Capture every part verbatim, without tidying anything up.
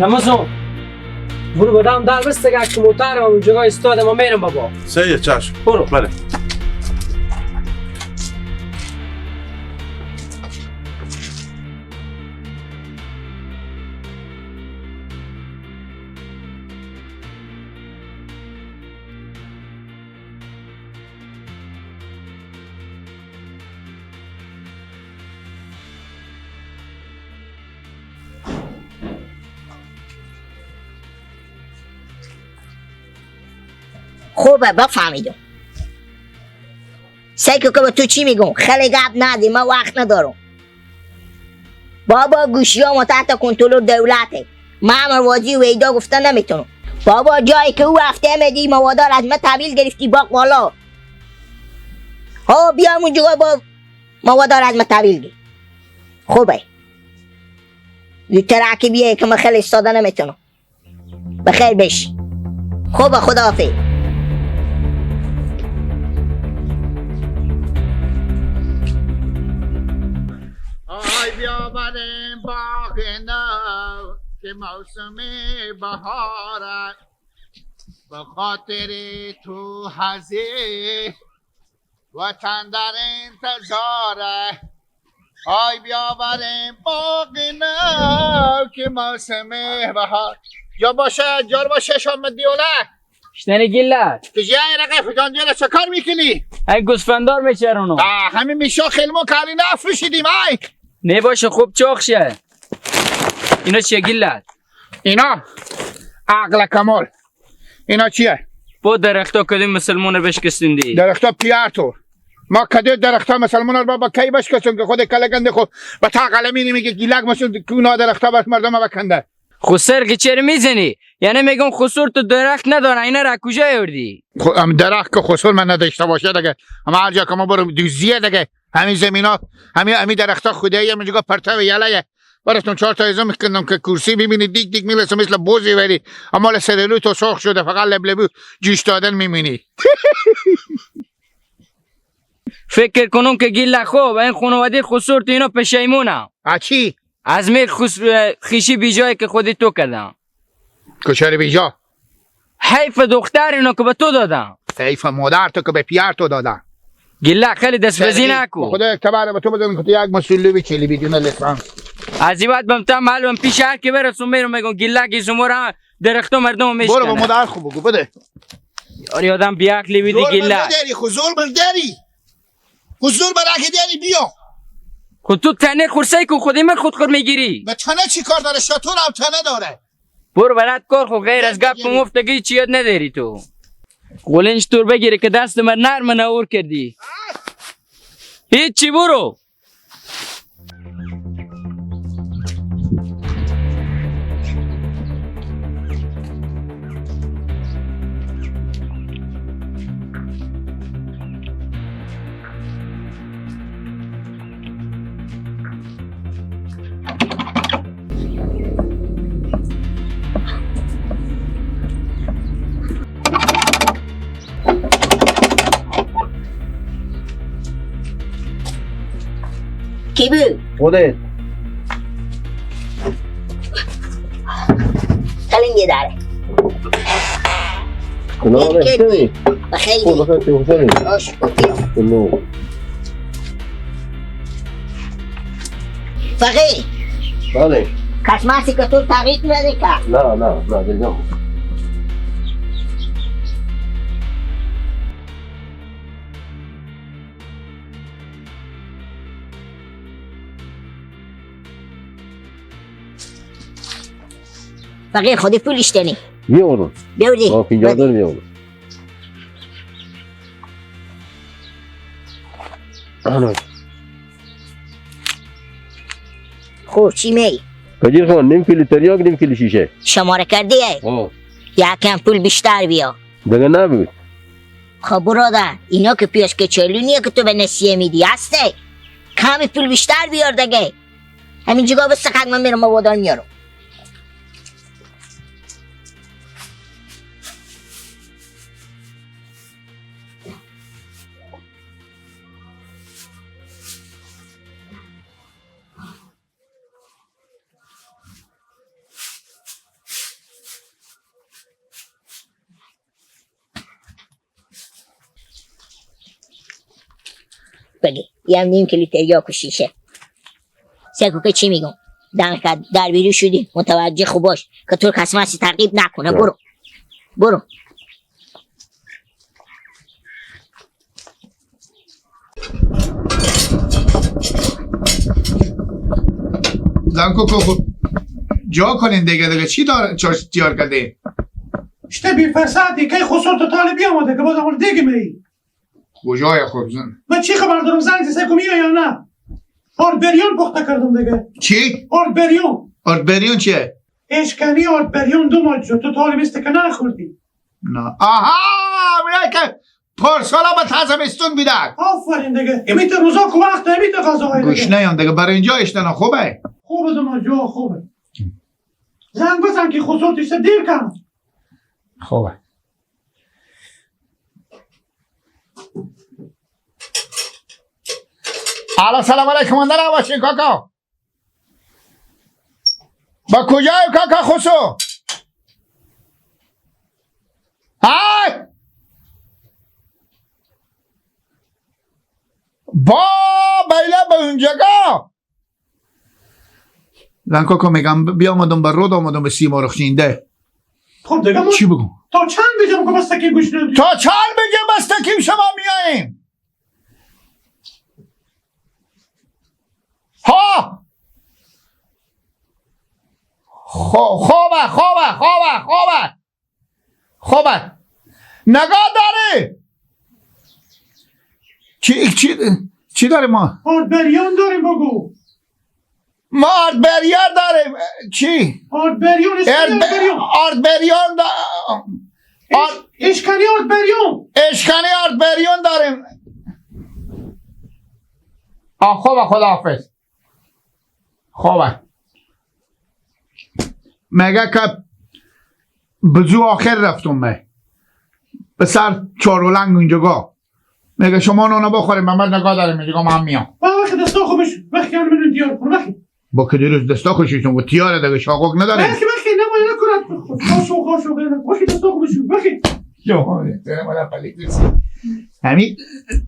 رمضان، برو بدام دار بستگه که موتر هم اونجا ایستاده، ما میرم بابا. صحیح، چشم. برو. بله. خوبه، بفهمیدم. سعی کن که به تو چی میگم. خیلی گپ ندی، من وقت ندارم. بابا، گوشیامو تحت کنترل دولته. من امروازی ویدا گفته نمیتونم. بابا، جایی که او هفته میدی موادار از من تحویل گرفتی، باق بالا. ها، بیا اونجا با موادار از من تحویل گیر. خوبه. یه ترکی بیه که من خیلی ایستاده نمیتونم. بخیر بش. خوبه، خداحافظ. آی بیا بریم باغ نو که موسم بهاره، به خاطر تو هزی وطن در انتظاره. آی بیا بریم باغ نو که موسم بهار. یا باشه، جار باشه، شام دیوله. اشتنی گیلک. تو جای رقه فجان دیوله چه کار می‌کنی؟ ای گوسفندار می‌چرونو. آه، همین میشا خیلمو کالی نفروشیدیم، ای. نه باشه، خوب چاخ شه. اینا چیه گیلک؟ اینا عقل کمال. اینا چیه؟ با درختا کدوم مسلمان بشکستین دی؟ درختا پیار تو. ما کدی درختا مسلمان رو با، با کی بشکستون که خود کله گنده خو به تا قلمی نمیگه گیلک مسون کونه درختا بس مردم بکنده. خو سر که چرا می‌زنی؟ یعنی می‌گم خسور تو درخت نداره، اینا را کجا آوردی؟ خو، ام درخت که خسور من نداشته باشه دیگه. اما هر جا که ما برم دوزیه دیگه. همین زمینا، همین، همین درختا خدایی هم اینجا پرتو یلایه. براتون چهار تا ازا می‌کنم که کرسی ببینی، دیگ دیگ می‌رسه مثل بوزی وری. اما لسه سرلو تو سرخ شده، فقط لبلبو جوش دادن می‌مینی. فکر کنم که گیلک خوب، این خانواده خسور تو اینا پشیمونه. ا چی؟ از می خس-، خیشی بیجایی که خودی تو کردم. کچر بیجا. حیف دختر اینو که به تو دادم. حیف مادر تو که به پیار تو دادم. گیلک خیلی دست بزی نکو. خدا یک تبر به تو بزنم که تو یک مسئول بی چلی بدون لیسانس. از این بعد بم تا معلوم پیش هر که برسون میرم میگم گیلک زمورا درختو مردم میشکنه. برو به مادر خوب بگو بده. یاری آدم بیعقلی بیدی زور گیلک. نداری، خو زور بر داری. خو زور برا که داری بیا. خو تو تنه خورسه کو خودی من خود خور میگیری. به تنه چی کار داره؟ شطور هم تنه داره. برو برات کار خو، غیر از گپ مفتگی چی یاد نداری تو. قولنج تور بگیری که دست من نرم نور کردی. هیچ چی، برو. کی بو؟ خودت. کلنگی داره. کلاه دل کردی. بخیری. خب، بخیر، تو بخیری. باش، اوکی. کلاه. فقیر. بله. کس مسی که تو تغییر ندی که؟ نه، نه، نه، دیگه. فقیر خودی پول اشتنی. می‌آورم. بیاوری. با پنجاه دلار می‌آورم. آنو. خب، چی می؟ کجیر خان، نیم کیلو تریاک، نیم کیلو شیشه. شماره کردی، ای؟ آه. یکم پول بیشتر بیا. دیگه نبود. خب برادر، اینا که پیاز کچالو نیه که تو به نسیه میدی، هسته؟ کمی پول بیشتر بیار دیگه. همین جگاه بسته خد، من میرم موادار میارم. بگی. یه نیم کیلو تریاک و شیشه. سه کوکه چی می‌گم؟ دم که در بیرو شدی، متوجه خو باش که تو کس مسی ترغیب نکنه. برو. برو. زنکو کو خو جا کنین دیگه، دیگه چی دار، چا تیار کردین؟ اشته بی فرصتی که خسور تو طالبی آمده که باز اول دیگه می‌ری. کجای خوب زن؟ من چی خبر دارم، زنگ زی سه کو میای یا نه؟ آرد بریان پخته کردم دیگه. چی؟ آرد بریان. آرد بریان چیه؟ اشکنی آرد بریان دو ماه جو، تو طالب است که نخوردی. نه. آها، می‌ره که پارسالا به تازه بستون بیدن. آفرین دیگه. امی تو روزا کو وقت، امی تو غذا های دیگه. گوش نیان دیگه، برای اینجا اشتنا خوبه. خوبه دو ماه جو، خوبه. زنگ بزن که خصوص اشته دیر کن. خوبه. الو، سلام علیکم، اندر باشین کاکا. با کجای کاکا خسو؟ های! با بیله به اونجگا. زن کاکا می‌گم بیا آمدم به رود، آمدم به سی مارخ چینده. خب دیگه ما چی بگم؟ تا چند بگم که بستکی گوش نداری؟ تا چند بگم بستکی شما میاییم؟ ها! خو-، خوبه، خوبه، خوبه، خوبه. خوبه. نگاه داری؟ چی، چی، چی داری ما؟ آردبریان داریم بگو. ما آردبریان داریم. چی؟ آردبریان، اسکانی آردبریان. آردبریان دا-، آرد- اش-، اشکانی آردبریان. اشکانی آردبریان داریم. آه، خوبه، خداحافظ. خوبه. مگه که بزو آخر رفتم مه. به سر چارولنگ اونجگا. مگه شما نانه بخوریم، من بعد نگاه داریم، اینجگا من میام. با وقت دستا خوبش، وقتی هم منو دیار کن، وقتی. با که دیروز دستا خوشیشون و تیاره دیگه شاقوک نداریم. وقتی، وقتی، نمایه نکنه. خب، خب، خب، خب، وقتی دستا خوبش، وقتی. یا، تیاره مالا پلیت نیست. همی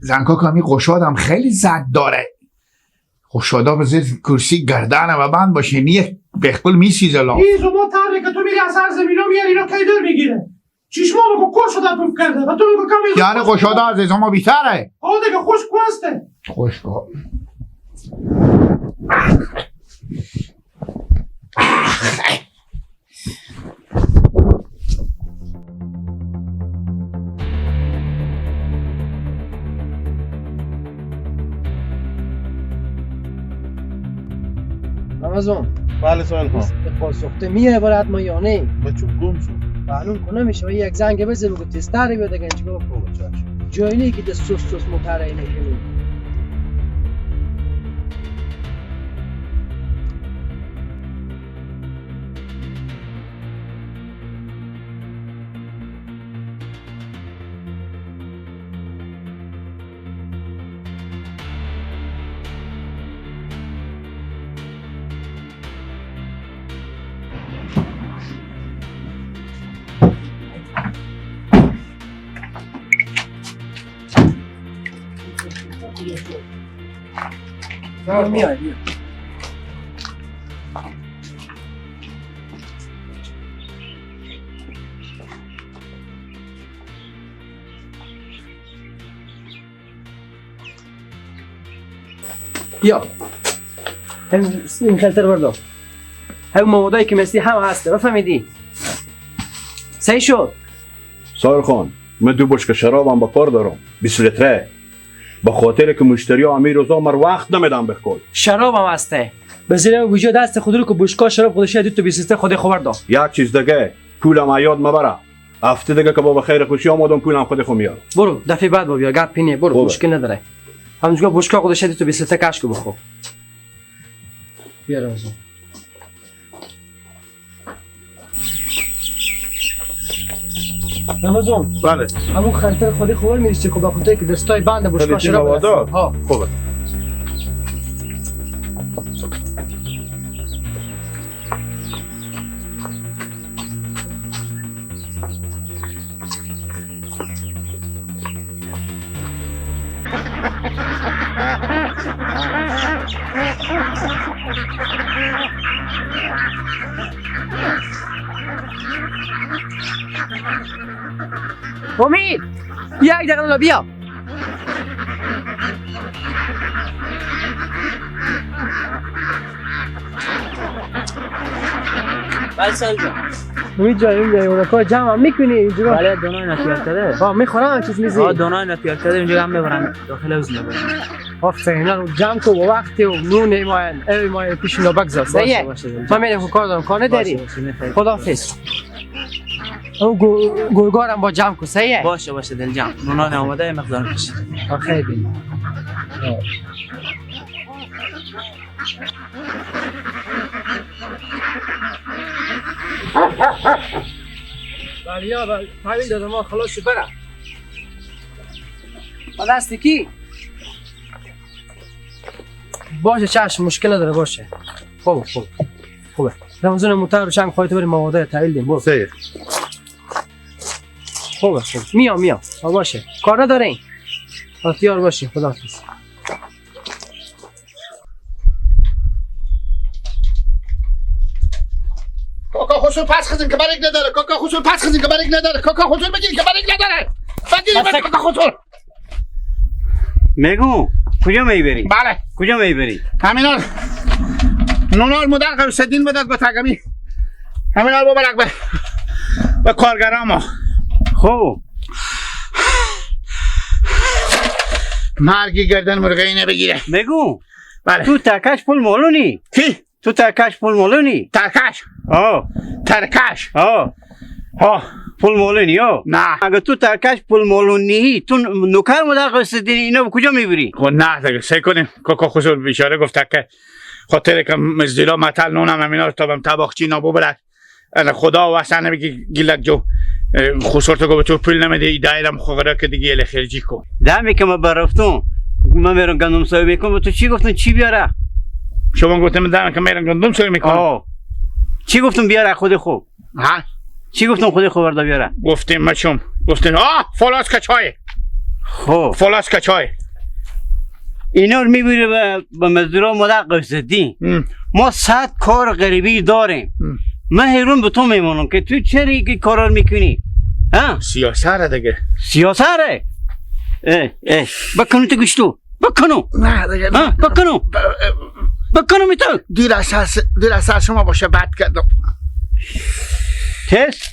زنکا که همی قشاد هم خیلی زد داره. خب شادا به زیر کرسی گردن و بند باشه، نیه به خپل می‌سیزه لا. این زمان تره که تو میری از هر زمینا میاری، اینا کی در می‌گیره؟ چشما بگو کور شده پف کرده و تو میگو کمی. یعنی قشاده از زمان بیتره؟ آه دیگه، خوش کوسته. خوش کو. رمضان. بله، سوال خان. به پاسخته میای برای حتما یا نه؟ بچه گم شد. معلوم کنم، شما یک زنگ بزن، بگو تستر بیاد، اگه اینجا بابا. بابا، چشم. جایی نیه که دست سست سست متحرک نکنی. میای، میای. یا. هم این خلطر بردار. هم موادایی که مستی هم هسته. بفهمیدی؟ صحیح شد. ساحر خان، من دو بشکه شرابم به کار دارم. بیست لیتره. به خاطر که مشتری ها امی روزا مر وقت نمیدن بخکل. شرابم هسته. به زیر ویجا دست خود رو که بشکا شراب خودش دید تو بیست لیتره خود خبر دار. یک چیز دیگه، پولم یاد مبره. هفته دیگه که با بخیر خوشی آمدم، پولم خود خو میارم. برو، دفعه بعد با بیا، گپ پینه، برو، خوبه. مشکل نداره. همونجا بشکا خودش دید تو بیست لیتره کش کو بخو. بیا رمضان. رمضان. بله. همون خنتر خودی خوبه می‌ریزی، خب، به خاطر که دستای بند بشکا خیلی شراب مواد. هست. ها. خوبه. امید، بیا یک دقیقه بیا. بله سر جان. امید جان، این جای اون کار جمع هم می‌کنی اینجا؟ بله، دونای نتیار کرده. ها، می‌خورم هم چیز میزی. ها، دونای نتیار کرده، اینجا هم می‌برم. داخل حوض می‌برم. آفرین، اینا رو جمع کو، با وقتی و نون ایماین، ای ماین پیش اینا بگذار، صحیحه؟ باشه، باشه، دلجان. من می‌رم که کار دارم، کار نداری؟ باشه، باشه، می‌خوای. خداحافظ. او گو-، گرگارم با جمع کو، صحیحه؟ باشه، باشه، دلجان. نونان آماده، یه مقدار پیش. آخه بین. بله، یا بله. تحویل دادم، ما خلاص شد، برم. با دست کی؟ باشه، چشم، مشکل نداره، باشه. خوبه، خوبه. خوبه. رمضان موتر رو چند خواهی تو بریم موادای تحویل دیم، برو. سیر. خوبه، خوبه. میام، میام. ها، باشه. کار نداره این. اختیار باشی، خداحافظ. کاکا خسور پس خزین که برگ نداره. کاکا خسور پس خزین که برگ نداره. کاکا خسور بگیر که برگ نداره. بگیر بس. کاکا خسور. میگو، کجا می‌بری؟ بله. کجا می‌بری؟ همینال. نونال مدر قوی سدین بدد به تگمی. همینال ببرک به، به کارگرام. خب. مرگی گردن مرغه اینه بگیره. میگو، بله. تو ترکش پول مالونی؟ کی؟ تو ترکش پول مالونی؟ ترکش؟ آه. ترکش؟ آه. آه. پول مالونی، آه. نه. اگه تو ترکش پول مالونی، تو نوکر مدر قوی سدینی، اینا به کجا می‌بری؟ خب نه دیگه، سعی کنیم. کاکا خسور بیچاره گفته که خاطر که مزدورا متل نونم همینا رو تا بم تباخچی اینا ببرد. انا خدا واسه نمیگی گیلک جو، اه، خسور تو گو به تو پول نمیده، ای دایرم خو غره که دیگه ال خرجی کو. دمی که من برفتم، من میرم گندم سوی میکنم، تو چی گفتن چی بیاره؟ شما گفتم دمی که میرم گندم سوی میکنم. آه. چی گفتم بیاره خود خوب؟ ها؟ چی گفتم خود خوب بردا بیاره؟ گفتیم مچوم. گفتیم، آه، فلاس کچای. خب. فلاس کچای. اینا رو می‌بری به، به مزدورا مدر قوی سدین. هم. ما صد کار غریبی داریم. هم. من حیران به تو میمانم که تو چرا این کارا رو می‌کنی؟ ها؟ سیاسره دیگه. سیاسره؟ اه، اه. بکنو تو گوشتو. بکنو. نه دیگه. ها؟ بکنو. ب-، اه. بکنو می تو. دیر از سر، دیر از سر شما باشه، بد کردم. تست؟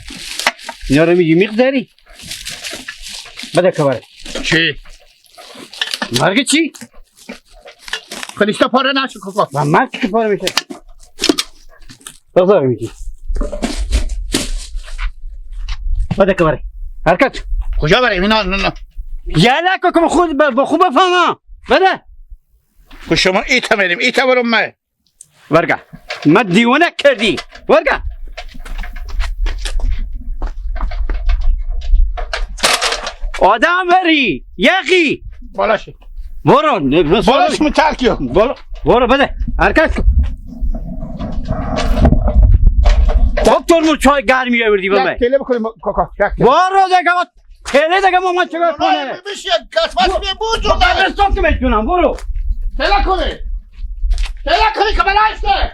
اینا رو می‌گی می‌گذری؟ بده کبره. چی؟ مرگ چی؟ خلیشتا پاره نشو کاکا. من مرگ که پاره می‌شه. بذار می‌گی. بده کبره. حرکت. کجا بریم؟ نه، نه، نه. یه لکه که خود ب-، به خوب بفهمم. بده. خب شما ایتا می‌ریم، ایتا برم من. ورگه. من دیوانه کردی. ورگه. آدم بری. یخی. بالاش. برو. نه، بس بالاش برو. مترکیو. برو. برو بده. حرکت کن. دکتر مو چای گرمی آوردی به من. یک تله بکنیم کاکا. یک تله. برو دیگه. تله دیگه ما، ما چیکار کنه؟ بشه، یک گس بس بیا، برو تو. قبرستان که می‌تونم، برو. تله کنه. تله کنه که بلایش کنه.